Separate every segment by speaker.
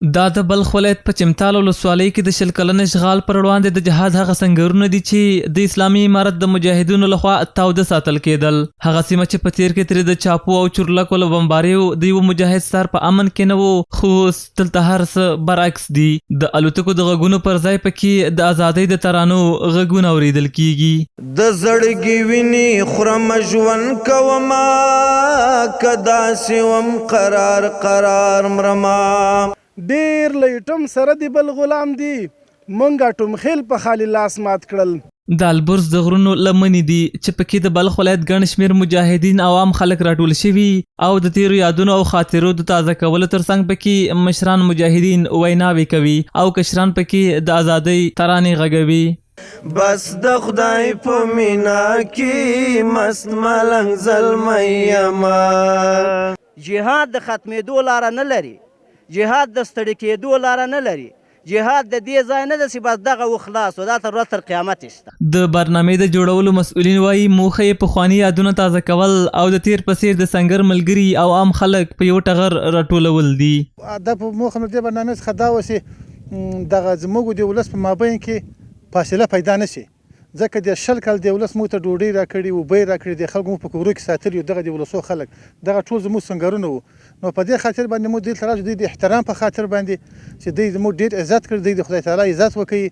Speaker 1: دا د بلخ ولایت په چمتال ولسوالۍ کې د 20 کلن اشغال پر وړاندې د جهاد هغه سنګرونه دي چې د اسلامي امارت د مجاهدینو لخوا تاوده ساتل کېدل. هغه سیمه چې په تېر کې ترې د چاپو او چورلکو له بمباریو د یوه مجاهد سر په امن کې نه و، خو اوس دلته هر څه برعکس دي. د الوتکو د غږونو پر ځای پکې د ازادۍ د ترانو غږونه اورېدل کېږي.
Speaker 2: د زړګي ویني خورمه ژوند کومه، که داسې وم قرار قرار مرمه.
Speaker 3: ډېر له اټوم سره دي بل غلام دي، مونږ اټوم خېل په خالي لاس مات کړل.
Speaker 1: د البرز د غرونو لمنې دي چې پکې د بلخ ولایت ګڼ شمېر مجاهدین او عام خلک راټول شوي او د تېرو یادونو او خاطرو د تازه کولو ترڅنګ پکې مشران مجاهدین ویناوې کوي او کشران پکې د ازادۍ ترانې غږوي.
Speaker 2: بس د خدای په مینا کې مست ملنګ زلمی یمه.
Speaker 4: جهاد د ختمېدو لاره نه لري، جهاد د ستړي کېدو لاره نه لري، جهاد د دې ځای نه ده چې بس دغه و خلاص و، دا تر ورځ تر قیامت شته.
Speaker 1: د برنامې د جوړولو مسؤلین وايي، موخه یې پخواني یادونه تازه کول او د تېر په څېر د سنګر ملګري او عام خلک په یوه ټغر راټولول دي.
Speaker 5: هدف او موخه مو له دې برنامې څخه دا وه چې دغه زموږ د ولس په مابین کې فاصله پیدا نه شي، ځکه دې 20 کال دې ولس موږ ته ډوډۍ راکړي، اوبه یې راکړي، دې خلکو موږ په کورو کې ساتلي یو، دغه د ولسو خلک دغه ټول زموږ سنګرونه وو، نو په دې خاطر باندې موږ دلته راځو، دوی د احترام په خاطر باندې چې دوی زموږ ډېر عزت کړي، دوی د خدای تعالی عزت وکړي،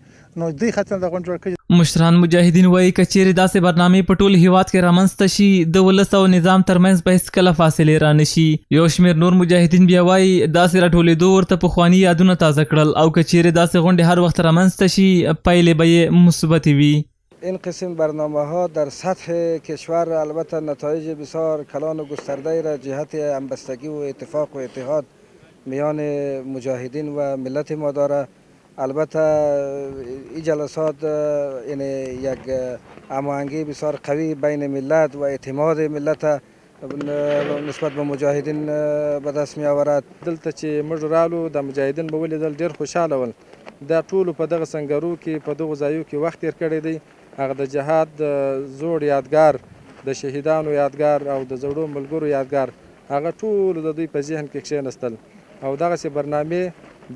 Speaker 5: نو دوی خاطر دا غونډه جوړه کړې.
Speaker 1: مشران مجاهدین وايي، که چېرې داسې برنامې په ټول هېواد کې رامنځته شي، د ولس او نظام ترمنځ به هېڅکله فاصلې رانه شي. یو شمېر نور مجاهدین بیا وايي، داسې راټولېدو ورته پخواني یادونه تازه کړل او که چېرې داسې غونډې هر وخت رامنځته شي، پایلې به یې مثبتې وي.
Speaker 6: این قسم برنامه ها در سطح کشور البته نتایج بسیار کلان و گسترده را جهت همبستگی و اتفاق و اتحاد میان مجاهدین و ملت ما داره. البته این جلسات یعنی یک هماهنگی بسیار قوی بین ملت و اعتماد ملت نسبت به مجاهدین به دست می آورد.
Speaker 7: دلته چې موږ رالو د مجاهدین به ولیدل، ډېر خوشحاله ول. دا ټولو په دغه سنګرو کې په دغو ځایو کې وخت تېر کړی دی. هغه د جهاد زوړ یادګار، د شهیدانو یادګار او د زړو ملګرو یادګار، هغه ټول د دوی په ذهن کې کښېنستل او دغسې برنامې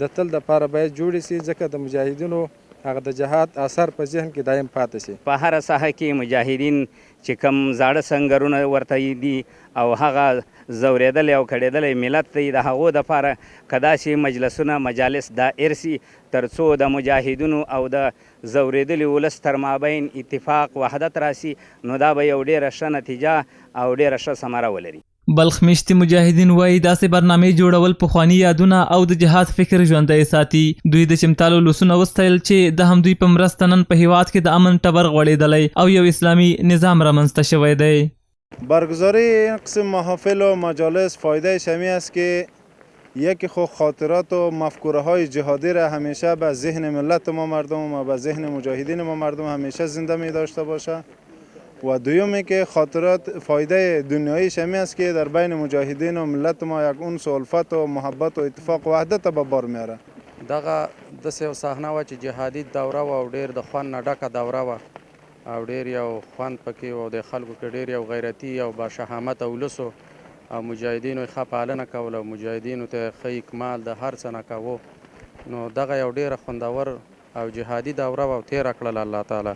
Speaker 7: د تل دپاره باید جوړې شي، ځکه د مجاهدینو هغه د جهاد اثر په ذهن کې دایم پاتې شي.
Speaker 8: په هره ساحه کې مجاهدین چې کوم زاړه سنګرونه ورته دي او هغه ځورېدلی او کړېدلی ملت دی، د هغو دپاره که داسې مجلسونه مجالس دائر شي تر څو د مجاهدینو او د ځورېدلي ولس تر مابین اتفاق وحدت راسي، نو دا به یو ډېره ښه نتیجه او ډېره ښه ثمره ولري.
Speaker 1: بلخ میشتي مجاهدین وايي، داسې برنامې جوړول پخواني یادونه او د جهاد فکر ژوندی ساتي. دوی د چمتال ولسونه وستایل چې د همدوی په مرسته نن په هیواد کې د امن ټبر غوړېدلی او یو اسلامي نظام رامنځته شوی دی.
Speaker 7: برگزاری این قسم محافل و مجالس فایده شمی است که یکی خو خاطرات و مفکوره های جهادی را همیشه به ذهن ملت ما مردم و به ذهن مجاهدین ما مردم همیشه زنده می داشته باشه، و دومی که خاطرات فایده دنیایی شمی است که در بین مجاهدین و ملت ما یک انس و الفت و محبت و اتفاق و وحدت به بار میاره.
Speaker 9: دغه داسې یو صحنه وه چې جهادي دوره وه او ډېر د خوند نه ډکه دوره وه او ډېر یو خوند پکې و او د خلکو کې ډېر یو غیرتي او باشهامته ولس و او مجاهدینو یې ښه پالنه کوله او مجاهدینو ته یې ښه اکمال د هر څه نه کاوه، نو دغه یو ډېره خوندور او جهادي دوره وه او تېره کړله الله تعالی.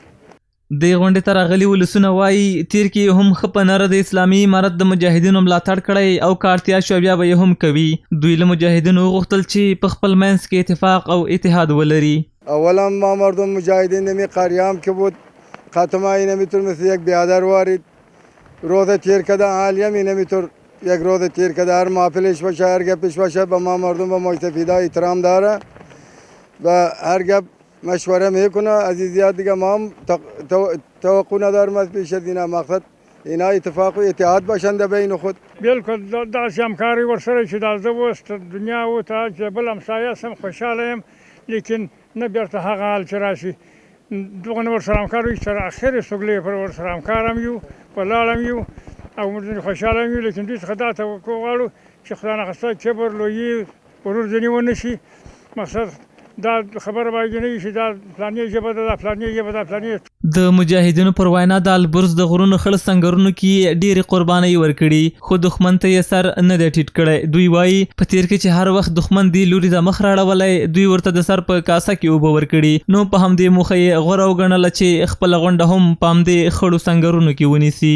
Speaker 1: دې غونډې ته راغلي ولسونه وايي، تېر کې یې هم ښه په نره د اسلامي امارت د مجاهدینو ملاتړ کړی او که اړتیا شوه بیا به یې هم کوي. دوی له مجاهدینو وغوښتل چې په خپل منځ کې اتفاق او اتحاد ولري.
Speaker 6: اولا ما مردم مجاهدین نمی قریام که بود ختمه اینمیتور مثل یک بیادر وارد روزه تیر کده، حالیم اینمیتور یک روزه تیر کده، هر محفلش باشه هر گپش باشه به ما مردم به مجتفیدا احترام داره و هر گپ مشوره میکنه. عزیزیات دیگه ما هم توقع ندارم از پیش از اینا، مقصد اینا اتفاق و اتحاد باشند بین خود.
Speaker 10: بالکل داسې همکاري ورسره چې دا زه اوس دنیا و ته چې بل همسایه سم خوشحاله یم، لیکن نه بیرته هغه حال چې راشي دغه نه ورسره همکار وي چې تر اخرې سوګلې پورې ورسره همکار هم یو، ولاړ هم یو او موږ ځینې خوشحاله هم یو، لیکن دوی څخه دا توقع غواړو چې خدای نخواسته کبر لویي غرور ځینې ونه شي، مقصد دا خبره باید نه وي چې دا فلانې ژبه ده، دا فلانې ژبه ده، فلانې.
Speaker 1: د مجاهدینو پر وینا د البرز د غرونو خړ سنګرونو کې یې ډېرې قربانۍ ورکړي، خو دښمن ته یې سر نه دی ټیټ کړی. دوی وايي، په تېر کې چې هر وخت دښمن دې لوري ته مخ راړولی، دوی ورته د سر په کاسه کې اوبه ورکړي، نو په همدې موخه یې غوره وګڼله چې خپله غونډه هم په همدې خړو سنګرونو کې ونیسي.